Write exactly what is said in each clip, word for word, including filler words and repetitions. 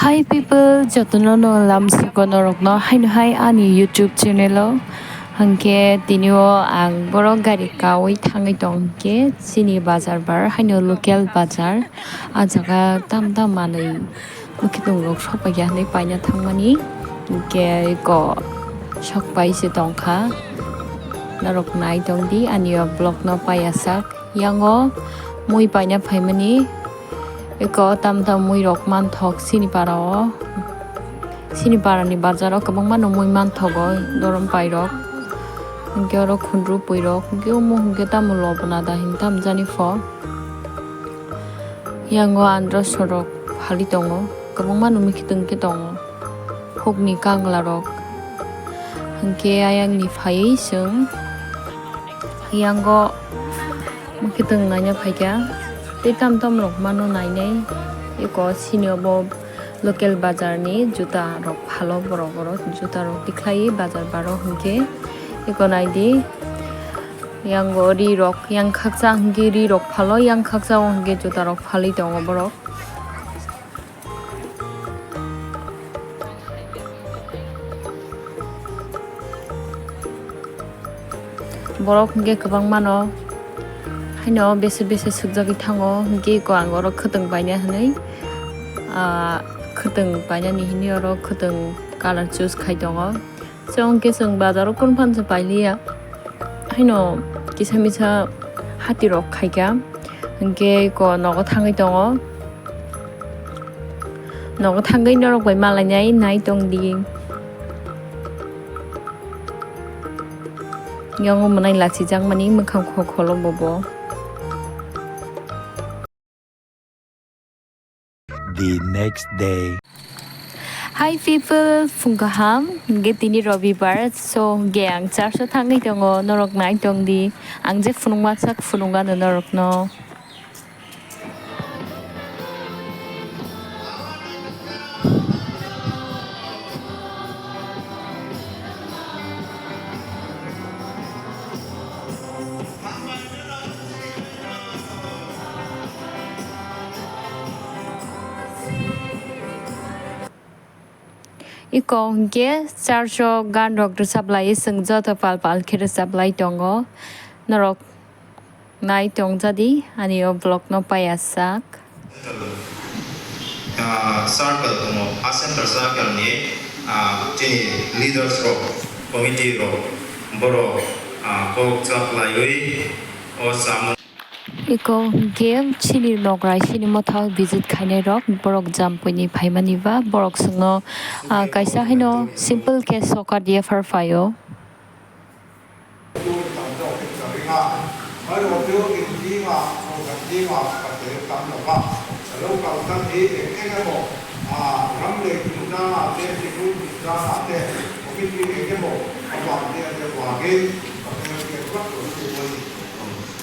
Hi people, jotono no lamsiko norokno haino hai ani YouTube channel o. Hwnkhe tini o ang borok gari kaui thangwi tong hwnkhe chini bazar bar haino local bazar. Ah jaga tam tam manwi mwkhwtwng rok sokpaiya hinwi paina thangmani. Hwnkhe eko sokpai se tongkha. Norok nai tongdi ani o vlog no paiya sak. Yango mui paina phaimani. Eko tam tam mui rok manthok sini para o. Sini para ni bazar o kwbangma no mui manthogo dorom pai rok. Hwnkhe oro khundru pui rok. Hwnkhe omo hwnkhe tamo lobona da hin tam jani pho. Yango andro sorok phali tongo. Kwbangma no mikitwng khe tongo. Hukni kangla rok. Hwnkhe ayang ni phaiwi chwng yango. Mwkhwtwng naina phaikha. Tei tam tam rok mano nainai. Eko sini obo local bazar ni juta rok phalo borok oro. Juta rok tikhlai bazar baro hwnkhe. Eko naidi. Yango ri rok, yang khaksa hwnkhe ri rok phalo, yang khaksa o hwnkhe juta rok phalwi tongo borok. Borok hwnkhe kwbangmano haino bese bese sukjagwi thango, hwnkhe eko ang oro khwtwng paina hwnwi, ah, khwtwng painani hwnwi oro khwtwng colour choose khai tongo. Chwng khe chwng bazaro kunu phano se pailiya. Haino kisa misa hati rok khaikha. Hwnkhe eko nogo thangwi tongo. Nogo thangwi norok bai malainai nai tongdi. Yango mwnai lachijakmani mwkhang khokholo bobo. The next day. Hi people, phung kaham, hwnkhe tini Robibar, so hwnkhe ang church o thangwi tongo, norok nai tongdi, ang je phunukma sak phunukgano norokno. Eko hwnkhe church o gan rok rwchap lai, chwng joto pal pal khe rwchap lai tongo. Norok nai tong jadi ani o vlog no paiya sak. Ah, circle tongo. A center circle ni, ah, chini leaders rok, committee rok, borok, ah, kok chap laiwi o samung. Eko hwnkhe chini nokrai, chini mothao visit khainai rok, borok Jampui ni phaimani ba, borok chwngno, ah, kaisa haino simple khe sokar yaphar phaio.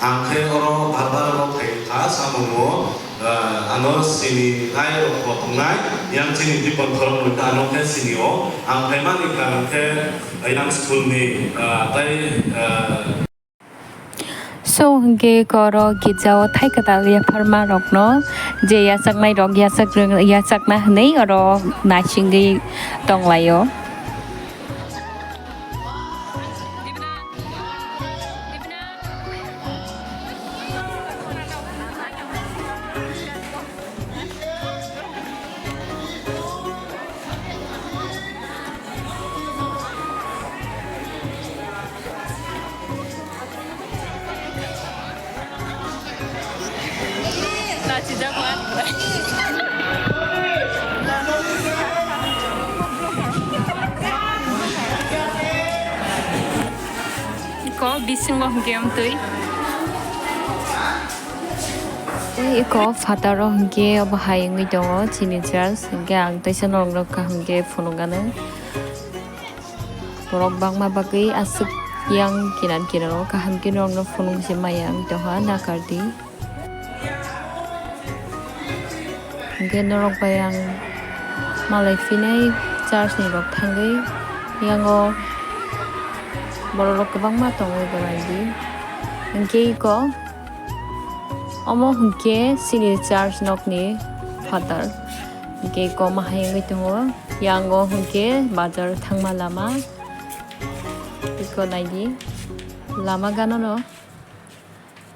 Ang khe oro Barbara bo phai kha, samungo, ah, ano sini nai rok bo tongnai, yang chini Dipon Dhormo hwnkhe ano khe sini o. Ang phaimani karon khe, ah, yang school ni, ah, tai, ah, So hwnkhe oro girja o thai kwtal yapharma rokno je yachaknai rok yachak, yachakna hwnwi oro naisingwi tonglaio. Ko bisingo hwnkhe amtwi. Tei eko phataro hwnkhe obo hai wngwi tongo chini church, hwnkhe ang teisa norokno kaham khe phunukgano. Borok bangma bagwi aswk yang kinan kinano kaham khe norokno phunuk se maya wngwi tongkha nakardi. Hwnkhe norok bai ang malai phinai church ni rok thangwi yango borok rok kwbangma tongwi bwlaidi. Hwnkhe eko omo hwnkhe chini church nokni phatar. Hwnkhe koma hai wngwi tongo. Yango hwnkhe bazar thangma lama. Iko naidi. Lama gana no.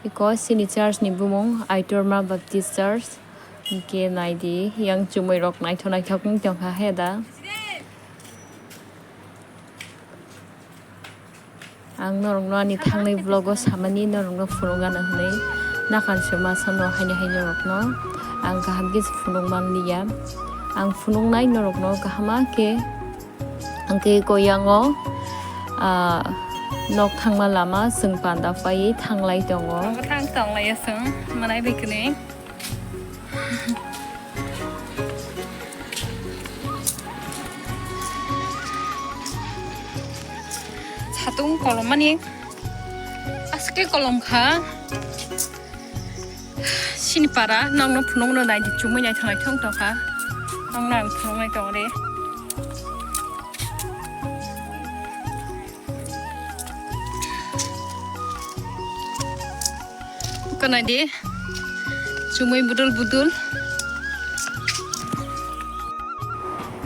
Iko chini church ni bumung Aitorma Baptist Church. Hwnkhe naidi, yang chumui rok naithok naithok wng tongkha he da. Ang norokno ani thangnai vlog o samani norokno phunukgana hwnwi nakan se masa no haino hai norokno ang kaham khe se phunuk manliya. Ang phunuknai norokno kahama khe ang khe koyango, ah, nok thangma lama chwng panda paiwi thanglai tongo. Thang tonglaiya chwng manai bai kwnwi. Satung kolom mani aske kolom kha. Sini para nokno phunukno naidi chumui naithok naithok tongkha. Nokno ang phunuknai tongre. Kanadi chumui budul budul.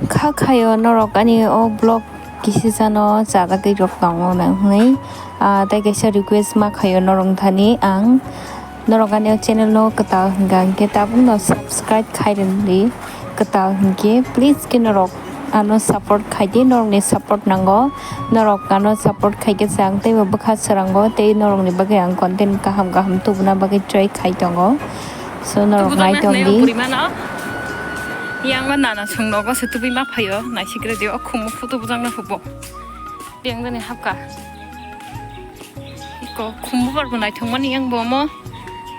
Kha khayo norok ani o vlog kisi sano chajagwi rok tongo nang hwnwi. Ah, tei kaisa request ma khayo norok thani ang. Norok ani o channel no kwtal hwnkha hwnkhe tabukno subscribe khai rwdi kwtal hwnkhe please khe norok. Ano support khaidi, norokni support nango. Norok ano support khaikhe se ang teibo bwkha swrango tei norokni bagwi ang content kaham kaham tubuna bagwi try khai tongo. So norok nai tongdi. Yang ma nana song nogo se tubui ma phaio, naisik redi o khumu photo bujang na phubo. Yang jani hapka. Iko khumbu bar bo naithok mani yang bo mo.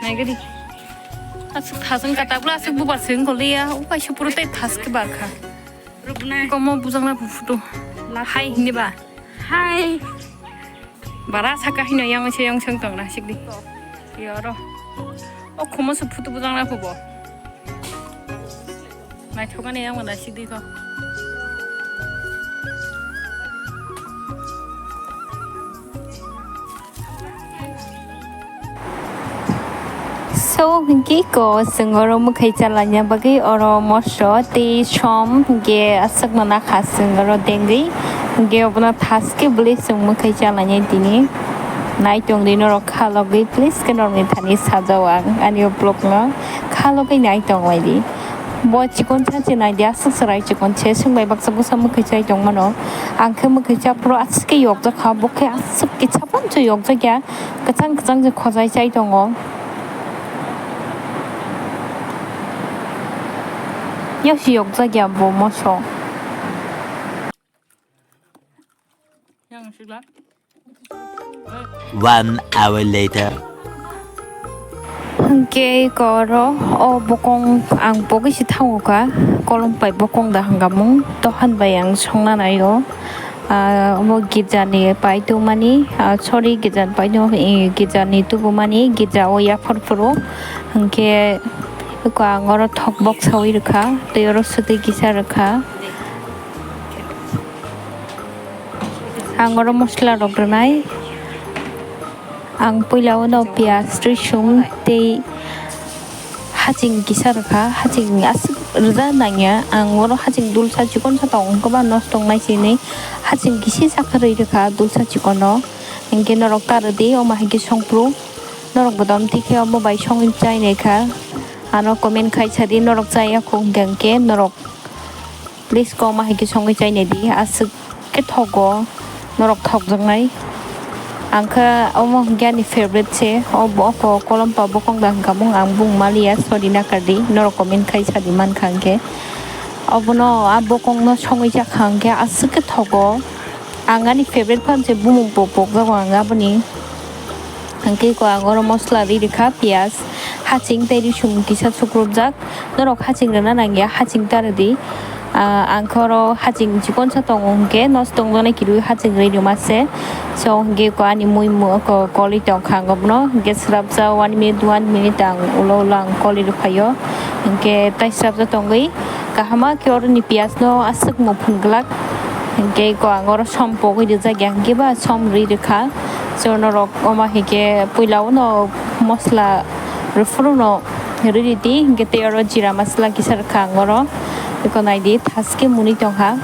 Naigadi. Asuk thasung kata bula asuk bubar sing koliya. Upai supuru tei thas ke bar kha. Komo bujang na photo. Hai hindi ba. Hai. Bara saka hino yang se yang seng tong na sikdi. Yoro. O khomo se photo bujang na phubo. Naithokani yang mana sikdi ko. So, hwnkhe ko chwng oro mwkhai chalanya bagwi oro moso tei som hwnkhe aswkno nakha chwng oro dengwi. Hwnkhe obono thaske bwlwi chwng mwkhai chalanya tini. Naitongdi norok khalogwi, please khe norokni thani sajao ang ani o vlogno khalogwi naitonglaidi. Bo chikon cha chinai di aswk chwrai chikon se swngbai baksa bwsa mwkhai chai tongmano. Ang khe mwkhai cha phuru aswk khe yokjak kha, bo khe aswk kisa phano se yokjak ya, kwchang kwchang se khojai chai tongo. Yasi yokjak ya bo moso. One hour later. Hwnkhe koro o bokong ang pogwi se thango kha, kolom pai bokong da hwnka mung, tohan bai ang songna naio. Ah, omo girja ni pai tongmani, ah, sorry, girja ni pai tong, eh, girja ni tubumani, girja o yaphar phuru. Hwnkhe eko ang oro thok bok saui rwkha, tei oro swtwi kisa rwkha. Ang oro mosla rok rwnai. Ang puila uno piyaj, risum tei haching kisa rwkha. Haching aswk rwja nangya. Ang oro haching dulsa chikon sa tongo, hwnkhe ba nosto wngnai se hinwi haching kisa sakha rwi rwkha dulsa chikono. Hinkhe norok ta rwdi, omo hai khe songphru. Norok bo dom tikhe omo bai songwi chai nai kha. Ano comment khai sadi norok chaya kho hwnkhe, hwnkhe norok. Please koma hai khe songwi chai nai di, aswk khe thogo, norok thokjaknai. Ang khe omo hwnkhe ani favorite se, o bo kolompa bokong da hwnka mung, ang bung maliya, sorry nakardi, norok comment khai sadi mankha hwnkhe. Obono a bokongno songwi chakha hwnkhe aswk khe thogo. Ang ani favorite phano se bumung bo pokjago ang aboni. Hwnkhe ko ang oro mosla ri rikha, piyaj, haching tei risum kisa sukrupjak. Norok haching rwna nangya, haching ta rwdi. Ah, ang khe oro haching chikonsa tongo hwnkhe, nosto wngjaknai kirui haching rwi rwma se. So, hwnkhe ko ani mui mo-, ko-, kolwi tongkha ang obono. Hwnkhe swrapsa one minute, one minute ang ulo ulo ang kolwi rwphaio. Hwnkhe tai swrapsa tongwi kahama khe oroni piyaj no aswk muphun glak. Hwnkhe ko ang oro som pogwi rijak ya, hwnkhe ba som rwi rwkha. So, norok omo hai khe puila uno mosla rwphuru no rwi ridi, hwnkhe tei oro jira masala kisa rwkha ang oro. Eko naidi, thaske muni tongkha.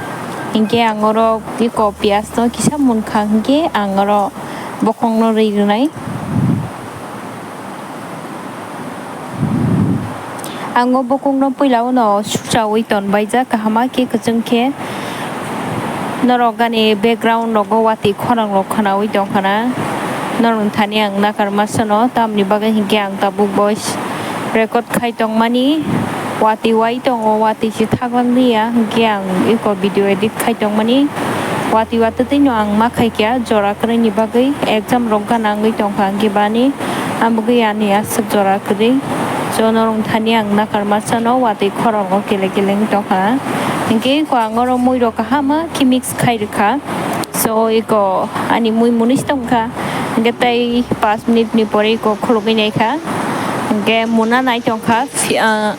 Hinkhe ang oro eko piyaj no kisa munkha, hinkhe ang oro bokhong no rwi rwnai. Ang o bokhong no puila uno suchaui tonbaijak, kaham khe kwchwng khe. Norok ani background rogo watwi khorang rok khwnaui tongkha na. Norok thani ang nakarma sano, tamni bagwi hinkhe ang tabuk voice record khai tongmani. Watwi wai tongo, watwi se thaklang liya, hinkhe ang eko video edit khai tongmani. Watwi watwi twi no ang ma khai kha, jora kwrwini bagwi exam rok gana wngwi tongkha, hinkhe bani ang bagwi ani aswk jora kwrwi. So norok thani ang nakarma sano, watwi khorang rok kele kele wngwi tongkha, hinkhe eko ang oro mui rok kaham khe mix khai rwkha. So eko ani mui muni se tongkha, hinkhe tei paanch minute ni pore eko khulugwi naikha, hinkhe muna nai tongkha, fi-, ah,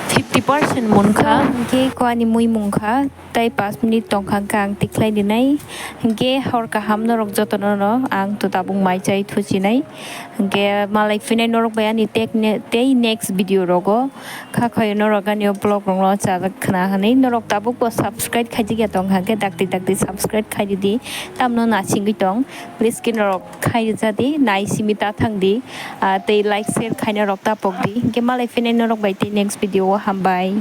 fifty percent munkha. Hinkhe eko ani mui munkha, tei paanch minute tongkha, hinkhe ang tikhlai ninai, hinkhe hor kaham norok jotono no ang to tabuk mai chai thuchinai, hinkhe malai phinai norok bai ani tek ne-, tei next video rogo. Kha khayo norok ani o vlog rok no chajak khna hwnwi norok tabuk bo subscribe khaijak ya tong kha khe dakti dakti subscribe khai di, tamno nasingwi tong, please khe norok khai rwja di, nai simi ta thang di, ah, tei like share khai norok ta pok di, hinkhe malai phinai norok bai tei next video o hambai.